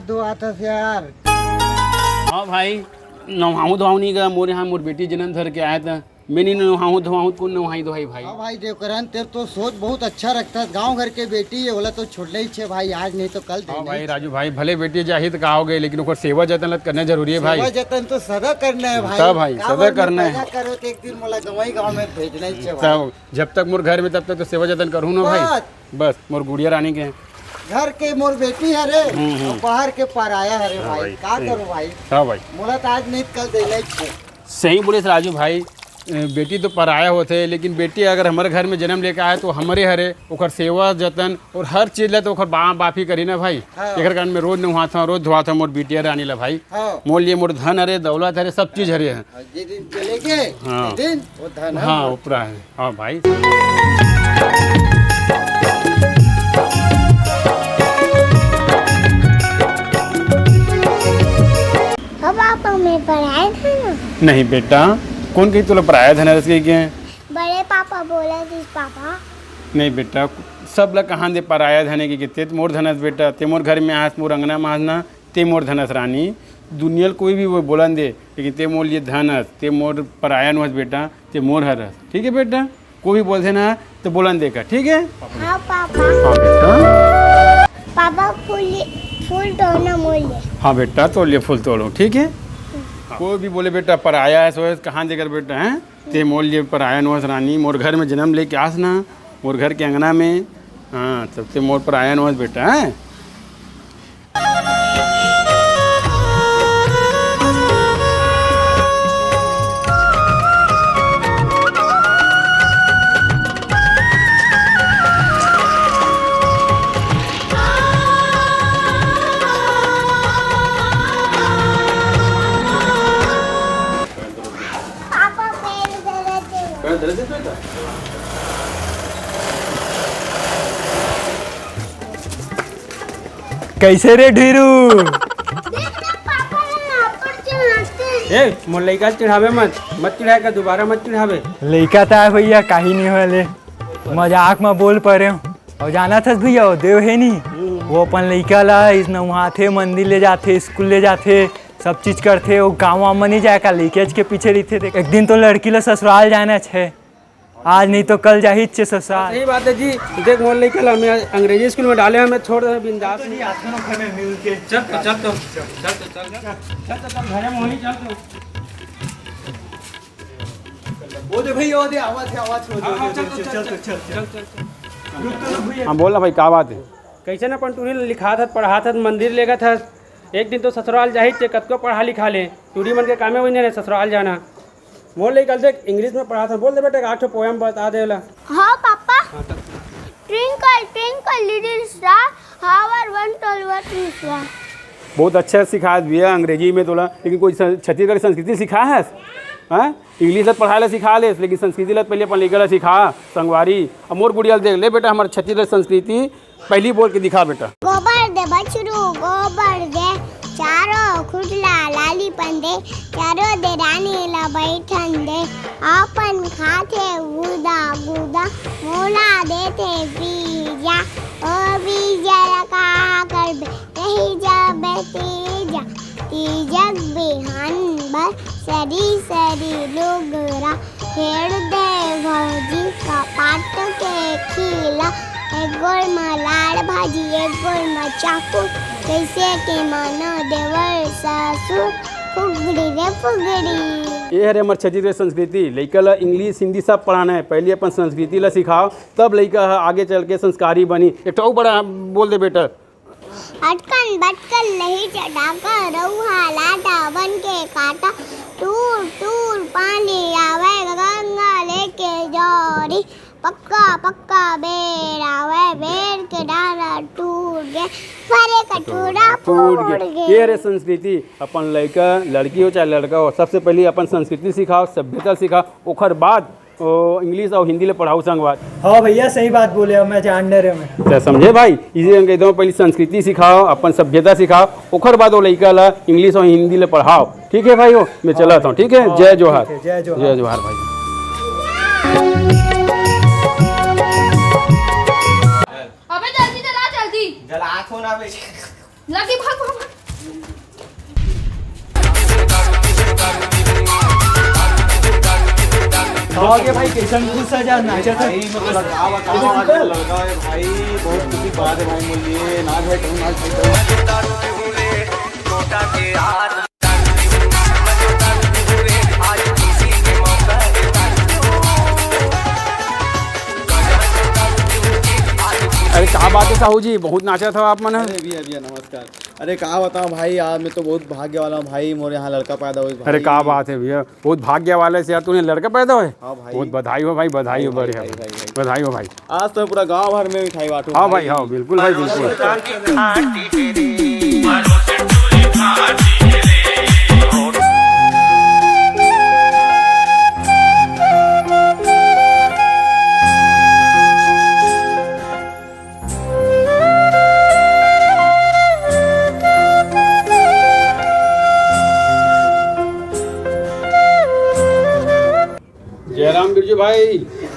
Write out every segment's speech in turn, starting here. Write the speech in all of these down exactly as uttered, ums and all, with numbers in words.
धोआत हस यार। हाँ भाई, नहाहूँ धोआहूँ नहीं गा, मोर यहाँ मोर बेटी जन्म धर के आय त मैं नहीं नहाहूँ धोआहूँ, कौन नहाही धोआही भाई? हाँ भाई देवकरन, तेर तो सोच बहुत अच्छा रखथस। गाँव घर के बेटी हे, ओला तो छोड़ना ही छे भाई, आज नहीं तो कल हाँ देना भाई ही छे। राजू भाई, भले बेटी जाही त का हो गए, लेकिन ओकर सेवा जतन ल करना जरूरी है भाई। सेवा जतन तो सदा करना है भाई। तब भाई, का सदा बोल, करना है। पैदा करो तो एक दिन मोला गंवई गाँव में भेजना ही छे भाई। तब जब तक मोर घर में, तब तक तो सेवा जतन करहूँ ना भाई। बस। बस, मोर गुड़िया रानी के। घर के मोर बेटी हरे, हम्म, हम्म। अउ बाहर के पराया हरे हाँ भाई, भाई, का सही। करूँ भाई? हाँ भाई। मोला तो आज नहीं कल देना ही छे। सही बोले राजू भाई, अ, बेटी तो पराया होथे, लेकिन बेटी अगर हमर घर में जन्म लेके आए तो हमरे हरे, ओकर सेवा जतन और हर चीज ला तो ओकर बाप, बाप ही करी ना भाई। हाँ। एकर कारण मैं रोज नहात हूँ, रोज धोआत हूँ मोर बिटिया रानी ला भाई। हाँ। मोर लिए मोर धन हरे, दौलत हरे, सब चीज हरे। हाँ, जे दिन चले गए, हाँ। जे दिन वो धन हाँ, वो पूरा है। हाँ भाई। हो पापा, मैं पराया धन हँव। नहीं बेटा, कौन कही तोला पराया धन हरस कही के? बड़े पापा बोला दिस पापा। नहीं बेटा, सब ला कहाँ दे पराया धन हे कही के? ते मोर धन हस बेटा, ते मोर घर में आस, मोर अंगना में आस ना, ते मोर धन हस रानी। दुनिया ल कोई भी वो बोलन दे, लेकिन ते मोर लिए धन हस, ते मोर पराया नो हस बेटा, ते मोर हर हस। ठीक है बेटा, कोई भी बोलथे ना तो बोलन दे का, ठीक है? हाँ पापा। हाँ बेटा। पापा फूल, फूल तोड़ना मोर लिए। हाँ बेटा, तोर लिए फूल तोड़ो, ठीक है? कोई भी बोले बेटा पराया है, सोए कहाँ देकर बेटा है, ते मोर लिए पराया नो हस रानी, मोर घर में जन्म लेके आस ना, मोर घर के अंगना में, हाँ, तब ते मोर पराया नो हस बेटा है। कैसे रे ढीरू? देख ना पापा, ये यहाँ पर चिढ़ाते हैं। ए, मोर लइका ल चिढ़ावे मत, मत चिढ़ाए का, दोबारा मत चिढ़ावे। लइका त आय भैया, काही नहीं होय ले, मजाक म बोल परे हूँ। अउ जानत हस भैया, वो देव हे नी, वो अपन लइका ला इस नउहाथे, मंदिर ले जाथे, स्कूल ले जाथे, सब चीज करथे। वो गाँव वाँव म नहीं जाय का, लइका के पीछे रहिथे। देख, एक दिन तो लड़की ला ससुराल जाना छे, आज नहीं तो कल जाही छे ससुराल। सही बात है जी। देख, मोर लइका ला मैं अंग्रेजी स्कूल में डाले हँव, मैं छोड़ दे बिंदास। जी, आथे ना घर में मिल के। चल तो, चल तो, चल तो, चल, चल तो, चल, घरे मोहनी, चल तो। वो दे भैया, वो दे, आवाज है, आवाज, वो दे, हाँ, वो दे, चल, वो दे, चल, चल, चल, चल, चल, चल। चल, चल, चल। रुक तो, रुक भैया। हाँ, बोल ना भाई, का बात है? कैसे ना अपन टूरी लिखात हस, पढ़ात हस, मंदिर लेगत हस, एक दिन तो ससुराल जाही छे, कतको पढ़ा लिखा ले, टूरी मन के कामे वही नहीं रहे ससुराल जाना। मोर लइका ल देख, इंग्लिश में पढ़ात हस, बोल दे बेटा, एक आठ ठो पोएम बता दे ला। हाँ पापा। हाँ, चल। Twinkle twinkle little star, how I wonder what is that। बहुत अच्छा सिखात भैया अंग्रेजी में तोला, लेकिन कोई सं-, छत्तीसगढ़ी संस्कृति सिखाय हस? हाँ? इंग्लिश ला पढ़ाय ला सिखा लेस, लेकिन संस्कृति ला पहले अपन लइका ला सिखा, संगवारी। अब मोर गुड़िया ल देख ले बेटा, हमर छत्तीसगढ़ी संस्कृति पहली बोल के दिखा बेटा। गोबर दे बछरू, गोबर दे चारों खुटला लाली पंदे, चारों दे रानी ला बैठन दे, अपन खाथे गुदा गुदा, मोला देथे बीजा, ओ बीजा ला का करबे, नहीं जाबे तीजा, तीजक बिहान बर सरी सरी लुगरा, फेर दे भौजी कपाट के खीला, एक गोड़ म लाड़ भाजी, एक गोड़ म चाकू, कैसे के मानो देवर ससुर, फुगड़ी रे फुगड़ी। ये हरे हमर छत्तीसगढ़ संस्कृति। लइका ला इंग्लिश, हिंदी सब पढ़ाना है, पहले अपन संस्कृति ला सिखाओ, तब लइका ह आगे चल के संस्कारी बनी। एक ठो अउ बड़ा बोल दे बेटा। अटकन बटकन लही चटाका, रउहा लाटा बन के काटा, टूर टूर पानी आवे, गंगा लेके जोरी, पक्का पक्का बेर आवे, बेर के डारा टूट गे, फरे कटोरा फूट गे। ये रे संस्कृति, अपन लइका, लड़की हो चाहे लड़का हो, सबसे पहले अपन संस्कृति सिखाओ, सभ्यता सिखाओ, ओखर बाद ओ, इंग्लिश अउ हिंदी ले पढ़ाऊ संगवारी। हाँ भैया, सही बात बोले हो, मैं जान डरे में। त समझे भाई, इसे हम कहते हो, पहले संस्कृति सिखाओ, अपन सभ्यता सिखाओ, ओखर बाद वो लइका ला इंग्लिश अउ हिंदी ले पढ़ाओ। ठीक है भाई हो, मैं हाँ चलत हूँ, ठीक है? हाँ, जय जोहार। ठीक है, जय जोहार। जय जोहार भाई। अबे जल्दी चला, जल्दी। जला थो ना बे। लगे भाग, भाग, भाग। हो गया भाई, कैसन खुश है जा, नाचा था। भाई, मतलब, का बताओ, आज लड़का है भाई, बहुत खुशी की बात है भाई, मुझे नाच भाई, करूँ, नाच भाई, करूँ। अरे, का बात है साहू जी, बहुत नाचा था आप मन। अरे भैया, भैया, नमस्कार। अरे, का बताओ भाई, यार, मैं तो बहुत भाग्य वाला हूँ भाई, मोर यहाँ लड़का पैदा हुई भाई। अरे, का बात है भैया, बहुत भाग्य वाले से यार, तूने लड़का पैदा हुए। हाँ भाई। बहुत बधाई हो भाई, बधाई हो, भाई, बढ़िया। भाई, भाई, भाई। बधाई हो भाई। आज तो पूरा गांव भर में मिठाई बांटू हाँ भाई। भाई, हाँ, बिल्कुल भाई, बिल्कुल। जय राम बिरजू भाई।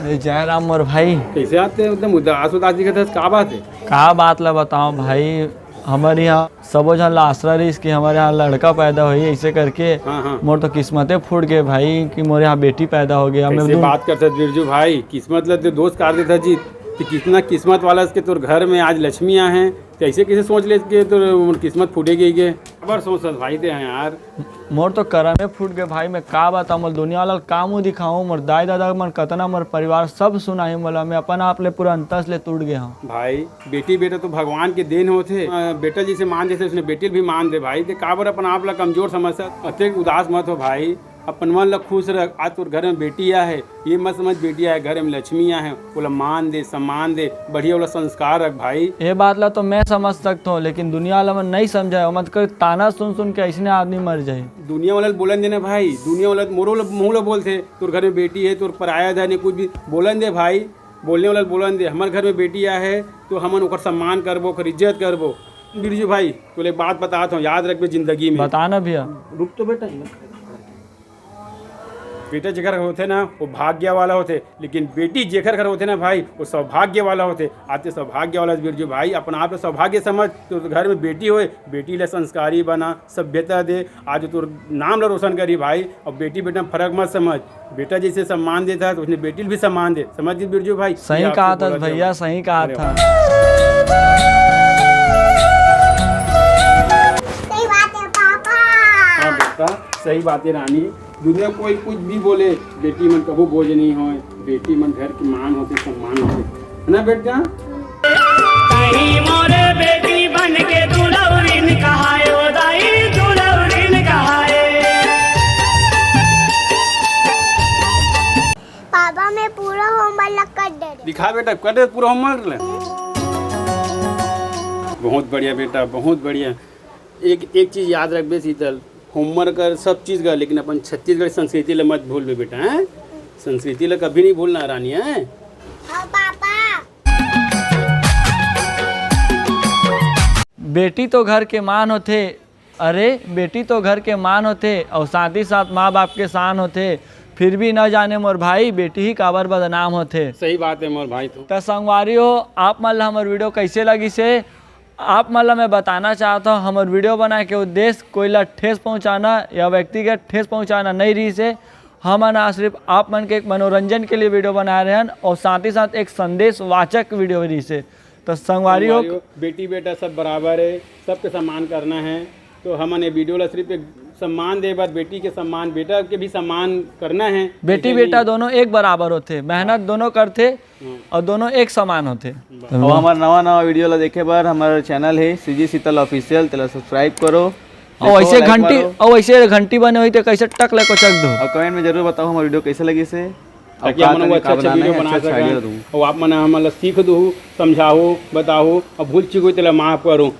अरे जय राम मोर भाई। कैसे आते हैं एकदम उदास उदास दिखत है, का बात है? का बात ला बताओ भाई, हमर यहाँ सबो झन ला आसरा रहिस कि हमर यहाँ लड़का पैदा होही, ऐसे करके हाँ, हाँ। मोर तो किस्मते फूट गए भाई कि मोर यहाँ बेटी पैदा हो गया। मैं कैसे दूं- बात करते बिरजू भाई, किस्मत ला तो दोष काट देता जी, कि कितना किस्मत वाला इसके तोर घर में आज लक्ष्मी आए हैं, तो ऐसे कैसे सोच ले कि तोर किस्मत फूटे गई के? अबर सोचत भाई ते हैं यार। मोर तो करमे फूट गए भाई, मैं का बताऊं, मोर दुनिया वाला का मुंह दिखाऊं, मोर दाई दादा मन कतना, मोर परिवार सब सुनाही मोला, मैं अपन आप ले पूरा अंतस ले टूट गए हूँ। भाई, बेटी बेटा तो भगवान के देन होथे। अ, बेटा जैसे मान देथे, उसने बेटी भी मान दे भाई। ते काबर अपन आप ला कमजोर समझ सक? अतेक उदास मत हो भाई। अपन मन ला खुश रख। आज तोर घर में बेटी आहे, ये मत समझ बेटी आहे, घर में लक्ष्मी आहे। ओला मान दे, सम्मान दे, बढ़िया ओला संस्कार रख भाई। ये बात ला तो मैं समझ सकता हूँ, लेकिन दुनिया वाला मन नहीं समझे। मत कर ताना सुन सुन के ऐसने आदमी मर जाए। दुनिया वाला बोलन देना भाई, दुनिया वाला मोरो ला, मुँह ला बोलथे, तोर घर में बेटी है, तोर पराया धन है, कुछ भी बोलन दे भाई। बोलने वाला बोलन दे, हमर घर में बेटी आए है तो हमन ओकर सम्मान करबो, ओकर इज्जत करबो। बिरजू भाई, तोले बात बतात हूँ, याद रखबे जिंदगी में। बता ना भैया। रुक तो बेटा। बेटा जेकर घर होथे ना, वो भाग्य वाला होथे, लेकिन बेटी जेकर घर होथे ना भाई, वो सौभाग्य वाला होथे। आते सौभाग्य वाला बिरजू भाई, अपन आप ला सौभाग्य समझ। तो घर में बेटी होए, बेटी ला संस्कारी बना, सभ्यता दे, आज तोर नाम ला रोशन करी भाई। और बेटी बेटा में फर्क मत समझ, बेटा जैसे सम्मान देता है तो उसने बेटी ला भी सम्मान दे, समझ गए बिरजू भाई? सही ये आपसे कहा था बोला भैया, था। सही कहा अरे था। वाह। सही बात है पापा। हाँ बेटा, सही बात है रानी। दुनिया कोई कुछ भी बोले, बेटी मन कभू बोझ नहीं होय, बेटी मन घर के मान होथे, सम्मान होथे, है ना बेटा? कहीं मोरे बेटी बन के दुलौरिन कहाए, ओ दाई दुलौरिन कहाए। पापा, मैं पूरा होमवर्क ला कर दे रहे। दिखा बेटा, कर दे पूरा होमवर्क ले। बहुत बढ़िया बेटा, बहुत बढ़िया। एक, एक चीज याद रखबे शीतल, होमवर्क कर, सब चीज कर, लेकिन अपन छत्तीसगढ़ संस्कृति ला मत भूलबे बेटा, हैं? संस्कृति ला कभी नहीं भूलना रानी, हैं? हाँ पापा। बेटी तो घर के मान होथे। अरे, बेटी तो घर के मान होथे और साथ ही साथ माँ बाप के शान होथे। फिर भी न जाने मोर भाई, बेटी ही काबर बदनाम होथे। सही बात है मोर भाई तू। त संगवारी हो, आप मन ला हमर वीडियो कैसे लगिस हे? आप मन ला मैं बताना चाहत हूँ, हमर वीडियो बनाए के उद्देश्य कोई ला ठेस पहुँचाना या व्यक्तिगत ठेस पहुँचाना नहीं रहिस हे। हमन आज सिर्फ आप मन के एक मनोरंजन के लिए वीडियो बनाए रहेन और साथ ही साथ एक संदेशवाचक वीडियो रहिस हे। तो संगवारी हो, संगवारी हो, बेटी बेटा सब बराबर है, सबके सम्मान करना है। तो हमन ये वीडियो ला सिर्फ एक सम्मान दे बर, बेटी के सम्मान, बेटा के भी सम्मान करना है। बेटी ऐसे बेटा नहीं। दोनों एक बराबर होथे, मेहनत हाँ। दोनों करथे। हम्म। और दोनों एक समान होथे। बस। अउ हमर नवा नवा वीडियो ला देखे बर हमर चैनल हे सीजी शीतल ऑफिशियल, तेला सब्सक्राइब करो। और देखो, ऐसे like घंटी, मारो। और ऐसे घंटी बने हुई तो कैसे टक ले कोचक दो। और कमेंट में जरूर बताओ हमर वीडियो कैसे लगिस हे। ताकि अपन हमन वो अच्छा अच्छा वीडियो बना सकन। और आप मन हमन ला सीख दू, समझाओ, बताओ, और भूल चूक होई तेला माफ करो।